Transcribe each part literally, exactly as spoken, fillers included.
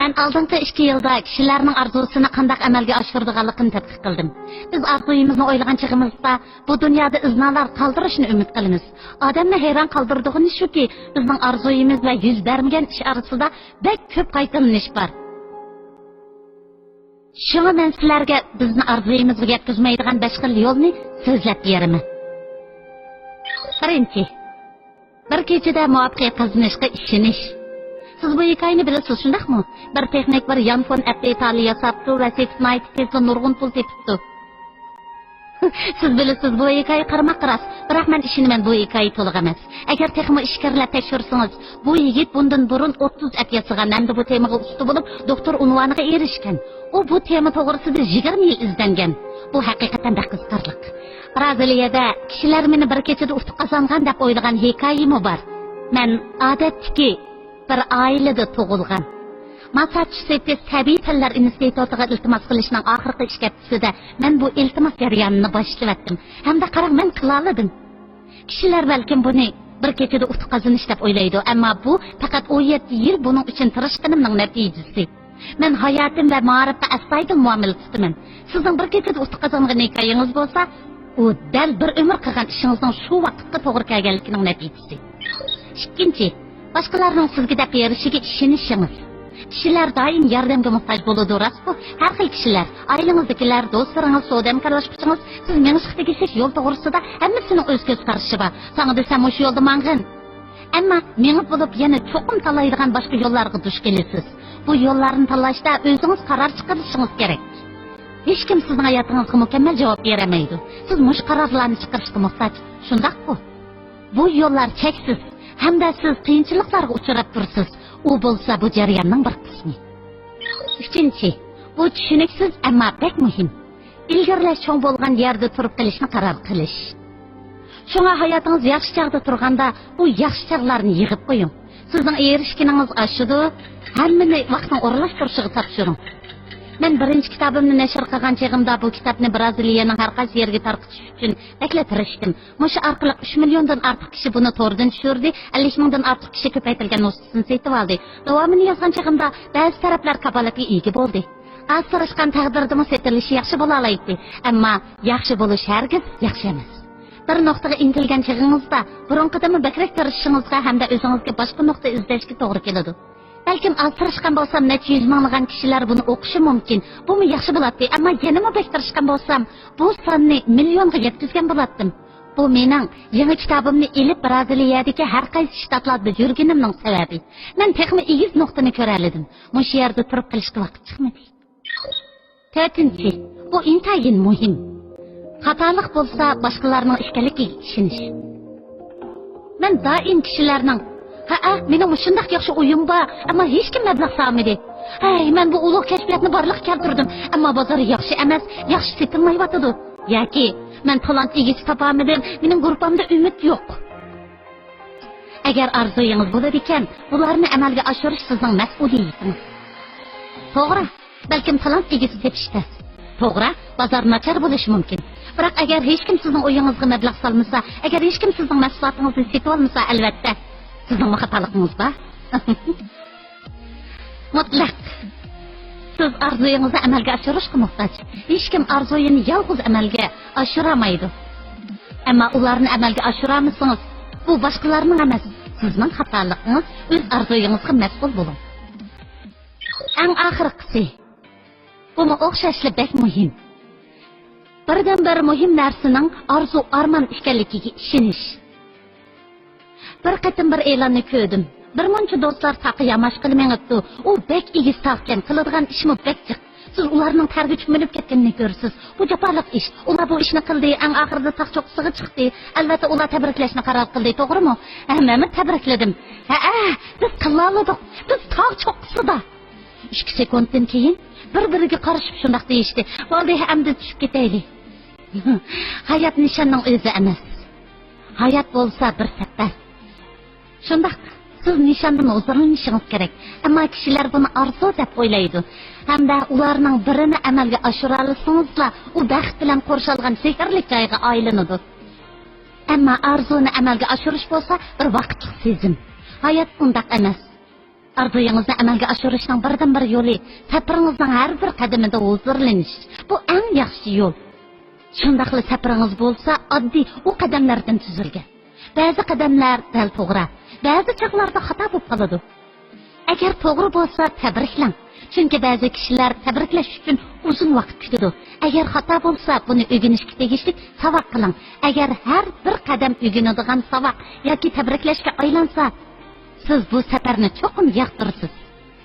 مەن ئالدىنقى ئىككى يىلدا كىشىلەرنىڭ ئارزۇسىنى قانداق ئەمەلگە ئاشۇرىدىغانلىقىنى تەتقىق قىلدىم. بىز ئارزۇيىمىزنى ئويلىغان چېغىمىزدا، بۇ دۇنيادا ئىزنالار قالدۇرۇشنى ئۈمىد قىلىمىز. ئادەمنى ھەيران قالدۇرىدىغىنى شۇكى، بىزنىڭ ئارزۇيىمىز ۋە يۈز بەرمىگەن ئىش ئارىسىدا بەك كۆپ قايتىلىنىش بار. شۇڭا مەن سىلەرگە بىزنى ئارزۇيىمىزغا يەتكۈزمەيدىغان بەش خىل يولنى سۆزلەپ بېرىمەن. بىرىنچى، بىر كېچىدە مۇۋەپپەقىيەت قازىنىشقا ئىشىنىش. سىز بۇ ھېكايىنى بىلىسىز، شۇنداقمۇ؟ بىر تېخنىك بىر يانفون ئەپلى تالى ياساپتۇ ۋە سېتىپ ناھايىتى تېزلا نۇرغۇن پۇل تېپىپتۇ. سىز بىلىسىز، بۇ ھېكايە قارىماققا راست، بىراق مەن ئىشىنىمەن، بۇ ھېكايە تولۇق ئەمەس. ئەگەر تېخىمۇ ئىچكىرىلەپ تەكشۈرسىڭىز، بۇ يىگىت بۇندىن بۇرۇن ئوتتۇز ئەپ ياسىغان ھەمدە بۇ تېمىغا ئۇستا بولۇپ، دوكتور ئۇنۋانىغا ئېرىشكەن. ئۇ بۇ تېما توغرىسىدا يىگىرمە يىل ئىزدەنگەن. بۇ ھەقىقەتەن بەك قىزىقارلىق. بىرازىلىيەدە كىشىلەر مېنى بىر كېچىدە ئۇتۇق قازانغان دەپ ئويلىغان ھېكايىمۇ بار. مەن ئادەتتىكى بىر ئائىلىدە تۇغۇلغان. ماساچۇسېتس تەبىئىي پەنلەر ئىنستىتۇتىغا ئىلتىماس قىلىشنىڭ ئاخىرقى ئىككى ھەپتىسىدە مەن بۇ ئىلتىماس جەريانىنى باشلىۋەتتىم. ھەمدە قاراڭ، مەن قىلالىدىم. كىشىلەر بەلكىم بۇنى بىر كېچىدە ئۇتۇق قازىنىش دەپ ئويلايدۇ، ئەمما بۇ پەقەت ئون يەتتە يىل بۇنىڭ ئۈچۈن تىرىشقىنىمنىڭ نەتىجىسى. مەن ھاياتىم ۋە مائارىپقا ئەستايىدىل مۇئامىلە تۇتىمەن. سىزنىڭ بىر كېچىدە ئۇتۇق قازانغان ھېكايىڭىز بولسا، ئۇ دەل بىر ئۆمۈر قىلغان ئىشىڭىزنىڭ شۇ ۋاقىتقا توغرا كەلگەنلىكىنىڭ نەتىجىسى. ئىككىنچى، باشقىلارنىڭ سىزگە دەپ بېرىشىگە ئىشىنىشىڭىز. كىشىلەر دائىم ياردەمگە موھتاج بولىدۇ، راستقۇ؟ ھەر خىل كىشىلەر، ئائىلىڭىزدىكىلەر، دوستلىرىڭىز، سودا ھەمكارلاشقۇچىڭىز، سىز مېڭىشقا تېگىشلىك يول توغرىسىدا ھەممىسىنىڭ ئۆز كۆز قارىشى بار. ساڭا دېسەم، مۇشۇ يولدا ماڭغىن. ئەمما مېڭىپ بولۇپ يەنە چوقۇم تاللايدىغان باشقا يوللارغا دۇچ كېلىسىز. بۇ يوللارنى تاللاشتا ئۆزىڭىز قارار چىقىرىشىڭىز كېرەك. ھېچكىم سىزنىڭ ھاياتىڭىزغا مۇكەممەل جاۋاب بېرەلمەيدۇ. سىز مۇشۇ قارارلارنى چىقىرىشقا موھتاج. شۇنداققۇ؟ بۇ يوللار چەكسىز ھەمدە سىز قىيىنچىلىقلارغا ئۇچراپ تۇرىسىز. ئۇ بولسا بۇ جەرياننىڭ بىر قىسمى. ئۈچىنچى، بۇ چۈشىنىكسىز، ئەمما بەك مۇھىم. ئىلگىرىلەش چوڭ بولغان يەردە تۇرۇپ قېلىشنى قارار قىلىش. شۇڭا ھاياتىڭىز ياخشى چاغدا تۇرغاندا، بۇ ياخشى چاغلارنى يىغىپ قويۇڭ. سىزنىڭ ئېرىشكىنىڭىز ئاشىدۇ، ھەممىنى ۋاقىتنىڭ ئورۇنلاشتۇرۇشىغا تاپشۇرۇڭ. مەن بىرىنچى كىتابىمنى نەشر قىلغان چېغىمدا بۇ كىتابنى بىرازىلىيەنىڭ ھەر قايسى يېرىگە تارقىتىش ئۈچۈن بەكلا تىرىشتىم. مۇشۇ ئارقىلىق ئۈچ مىليوندىن ئارتۇق كىشى بۇنى توردىن چۈشۈردى، ئەللىك مىڭدىن ئارتۇق كىشى كۆپەيتىلگەن نۇسخىسىنى سېتىۋالدى. داۋامىنى يازغان چېغىمدا بەزى تەرەپلەر كاپالەتكە ئىگە بولدى. ئاسراشقان تەقدىردىمۇ سېتىلىشى ياخشى بولالايتتى. ئەمما ياخشى بولۇش ھەرگىز ياخشى ئەمەس. بىر نۇقتىغا ئىنتىلگەن چېغىڭىزدا بۇرۇنقىدىنمۇ بەكرەك تىرىشىشىڭىزغا ھەمدە ئۆزىڭىزگە باشقا نۇقتا ئىزدەشكە توغرا كېلىدۇ. بەلكىم ئاز تىرىشقان بولسام، نەچچە يۈز مىڭلىغان كىشىلەر بۇنى ئوقۇشى مۇمكىن. بۇمۇ ياخشى بولاتتى. ئەمما يەنىمۇ بەك تىرىشقان بولسام، بۇ ساننى مىليونغا يەتكۈزگەن بولاتتىم. بۇ مېنىڭ يېڭى كىتابىمنى ئېلىپ، بىرازىلىيەدىكى ھەر قايسى شتاتلاردا يۈرگىنىمنىڭ سەۋەبى. مەن تېخىمۇ ئېگىز نۇقتىنى كۆرەلىدىم. مۇشۇ يەردە تۇرۇپ قېلىشقا ۋاقىت چىقمىدى. تۆتىنچى، بۇ ئىنتايىن مۇھىم. خاتالىق بولسا باشقىلارنىڭ ئىكەنلىكىگە ئىشىنىش. مەن دائىم كىشىلەرنىڭ، ھەئە، مېنىڭ مۇشۇنداق ياخشى ئويۇم بار، ئەمما ھېچكىم مەبلەغ سالمىدى. ھەي، مەن بۇ ئۇلۇغ كەشپىياتنى بارلىققا كەلتۈردۈم، ئەمما بازار ياخشى ئەمەس، ياخشى سېتىلمايۋاتىدۇ. ياكى، مەن تالانت ئىگىسى تاپالمىدىم، مېنىڭ گۇرۇپپامدا ئۈمىد يوق. ئەگەر ئارزۇيىڭىز بولىدىكەن، بۇلارنى ئەمەلگە ئاشۇرۇش سىزنىڭ مەسئۇلىيىتىڭىز. توغرا، بەلكىم تالانت ئىگىسى تېپىش تەس. توغرا، بازار ناچار بولۇشى مۇمكىن. بىراق ئەگەر ھېچكىم سىزنىڭ ئويىڭىزغا مەبلەغ سالمىسا، ئەگەر ھېچكىم سىزنىڭ مەھسۇلاتىڭىزنى سېتىۋالمىسا، ئەلۋەتتە، سىزنىڭمۇ خاتالىقىڭىز بار. مۇتلەق. سىز ئارزۇيىڭىزنى ئەمەلگە ئاشۇرۇشقا موھتاج. ھېچكىم ئارزۇيىنى يالغۇز ئەمەلگە ئاشۇرالمايدۇ. ئەمما ئۇلارنى ئەمەلگە ئاشۇرالمىسىڭىز، بۇ باشقىلارنىڭ ئەمەس، سىزنىڭ خاتالىقىڭىز، ئۆز ئارزۇيىڭىزغا مەسئۇل بولۇڭ. ئەڭ ئاخىرقىسى، بۇمۇ ئوخشاشلا بەك مۇھىم. بىردىنبىر مۇھىم نەرسىنىڭ ئارزۇ ئارمان ئىكەنلىكىگە ئىشىنىش. بىر قېتىم بىر ئېلاننى كۆردۈم. بىر مۇنچە دوستلار تاغقا ياماشقىلى مېڭىپتۇ. ئۇ بەك ئېگىز تاغكەن، قىلىدىغان ئىشمۇ بەك جىق. سىز ئۇلارنىڭ تەرگە چۆمۈلۈپ كەتكىنىنى كۆرىسىز. بۇ جاپالىق ئىش. ئۇلار بۇ ئىشنى قىلدى، ئەڭ ئاخىرىدا تاغ چوققىسىغا چىقتى. ئەلۋەتتە، ئۇلار تەبرىكلەشنى قارار قىلدى، توغرىمۇ؟ ھە، مەنمۇ تەبرىكلىدىم. ھەئە، بىز قىلالىدۇق. بىز تاغ چوققىسىدا. ئىككى سېكۇنتتىن كېيىن بىر-بىرىگە قارىشىپ شۇنداق دېيىشتى. بولدى، ئەمدى چۈشۈپ كېتەيلى. ھايات نىشاننىڭ ئۆزى ئەمەس. ھايات بولسا بىر سەپەر. شۇنداق، سىز نىشاندىن ھۇزۇرلىنىشىڭىز كېرەك. ئەمما كىشىلەر بۇنى ئارزۇ دەپ ئويلايدۇ. ھەمدە ئۇلارنىڭ بىرىنى ئەمەلگە ئاشۇرالىسىڭىزلا، ئۇ بەخت بىلەن قورشالغان سېھىرلىك جايغا ئايلىنىدۇ. ئەمما ئارزۇنى ئەمەلگە ئاشۇرۇش بولسا بىر ۋاقىتلىق سېزىم. ھايات ئۇنداق ئەمەس. ئارزۇيىڭىزنى ئەمەلگە ئاشۇرۇشنىڭ بىردىنبىر يولى سەپىرىڭىزنىڭ ھەر بىر قەدىمىدە ھۇزۇرلىنىش. بۇ ئەڭ ياخشى يول. شۇنداقلا سەپىرىڭىز بولسا ئاددىي ئۇ قەدەملەردىن تۈزۈلگەن. بەزى قەدەملەر دەل توغرا، بەزى چاغلاردا خاتا بولۇپ قالىدۇ. ئەگەر توغرا بولسا تەبرىكلەڭ. چۈنكى بەزى كىشىلەر تەبرىكلەش ئۈچۈن ئۇزۇن ۋاقىت كۈتىدۇ. ئەگەر خاتا بولسا بۇنى ئۆگىنىشكە تېگىشلىك ساۋاق قىلىڭ. ئەگەر ھەر بىر قەدەم ئۆگىنىدىغان ساۋاق ياكى تەبرىكلەشكە ئايلانسا، سىز بۇ سەپەرنى چوقۇم ياقتۇرىسىز.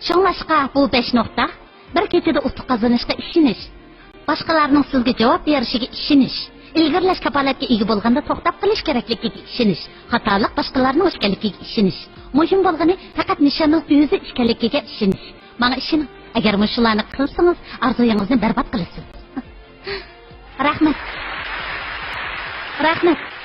شۇڭلاشقا بۇ بەش نۇقتا: بىر كېچىدە ئۇتۇق قازىنىشقا ئىشىنىش، باشقىلارنىڭ سىزگە جاۋاب بېرىشىگە ئىشىنىش، ئىلگىرىلەش كاپالەتكە ئىگە بولغاندا توختاپ قېلىش كېرەكلىكىگە ئىشىنىش، خاتالىق باشقىلارنىڭ ئىكەنلىكىگە ئىشىنىش، مۇھىم بولغىنى پەقەت نىشاننىڭ ئۆزى ئىكەنلىكىگە ئىشىنىش. ماڭا ئىشىنىڭ، ئەگەر مۇشۇلارنى قىلسىڭىز، ئارزۇيىڭىزنى بەربات قىلىسىز. رەھمەت. رەھمەت.